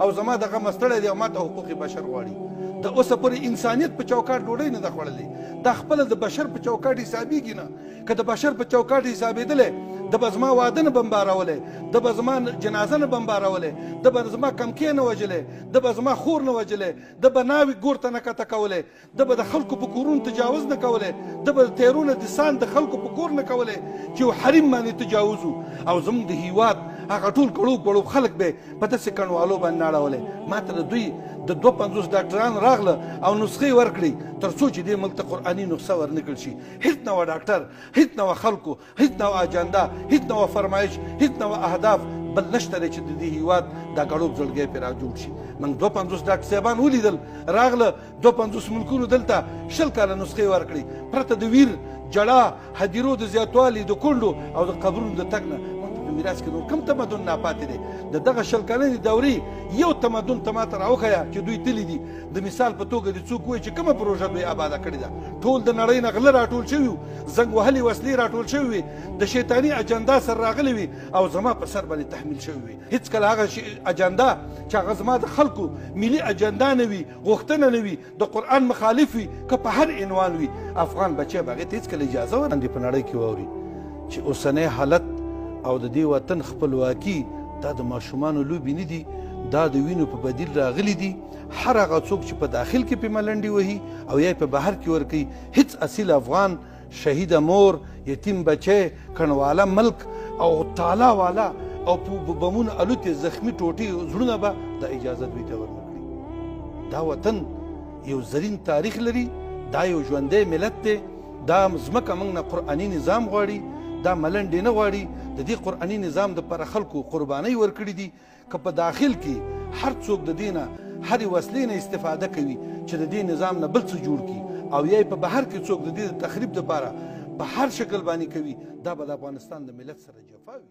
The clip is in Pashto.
او زما د غمه ستړی دی او ما ته حقوق بشر غواړي. د اوسه پورې انسانیت په چوکاټ ډوډۍ نه ده خوړلې، دا خپله د بشر په چوکاټ حسابېږي نه. که د بشر په چوکاټ حسابېدلی، ده به زما واده نه بمبارولی، ده به زما جنازه نه بمبارولی، ده به زما کمکې نه وژلی، ده به زما خور نه وژلی، ده به ناوې ګور ته نه کته کولی، ده به د خلکو په کورونو تجاوز نه کولی، ده به د تیرونه د سان د خلکو په کور نه کولی چې یو حریم باندې تجاوز و. او زموږ د هیواد هغه ټول کړوب کړوب خلک به په داسې کڼوالو باندې نه اړولی. ما ته د دوی د 52 ډاکټران راغله او نسخې ورکړې تر څو چې دې ملک ته قرآني نسخه ورنکړل شي. هیڅ نوه ډاکټر، هیڅ نوه خلکو، هیڅ نوه اجندا، هیڅ نوه فرمایش، هیڅ نوه اهداف بل نشته دی چې د دې هیواد دا ګړوب زړګی پرې راجوړ شي. موږ 52 ډاکټر صاحبان ولیدل، راغله 52 ملکونو دلته 20 کاله نسخې ورکړې، پرته د ویر، جړا، هدیرو د زیاتوالي، د کونډو او د قبرونو د تګ نه په میراث کې نور کوم تمدن ناپاتې دی. د دغه 20 کلنې دورې یو تمدن ته ماته راوښیه چې دوی تللي دي. د مثال په توګه د څوک وایي چې کومه پروژه دوی آباده کړې ده، ټول د نړۍ نه غله راټول شوي وو، زنګ وهلې وسلې راټول شوي وې، د شیطاني اجندا سره راغلي وې او زما په سر باندې تحمیل شوي وې. هیڅکله هغه اجندا چې هغه زما د خلکو ملي اجندا نه وي، غوښتنه نه وي، د قرآن مخالف وي، که په هر عنوان وي، افغان بچی به هغې ته هیڅکله اجازه ورنه په نړۍ کې واوري چې اوسنی حالت او د دې وطن خپلواکي دا د ماشومانو لوبې نه دي، دا د وینو په بدیل راغلي دي. هر هغه څوک چې په داخل کې پې ملنډې وهي او یا په بهر کې ورکوي، هیڅ اصیل افغان، شهیده مور، یتیم بچی، کڼواله ملک او تالا والا او په بمونو الوتې زخمي ټوټې زړونه به دا اجازه دوی ته ورنه کړي. دا وطن یو زرین تاریخ لري، دا یو ژوندی ملت دی، دا ځمکه موږ نه قرآني نظام غواړي، دا ملنډې نه غواړي. د دې قرآني نظام دپاره خلکو قربانۍ ورکړي دي. که په داخل کې هر څوک د دې نه هرې وسلې نه استفاده کوي چې د دې نظام نه بل څه جوړ کړي، او یا په بهر کې څوک د دې د تخریب دپاره په هر شکل باندې کوي، دا به د افغانستان د ملت سره جفا وي.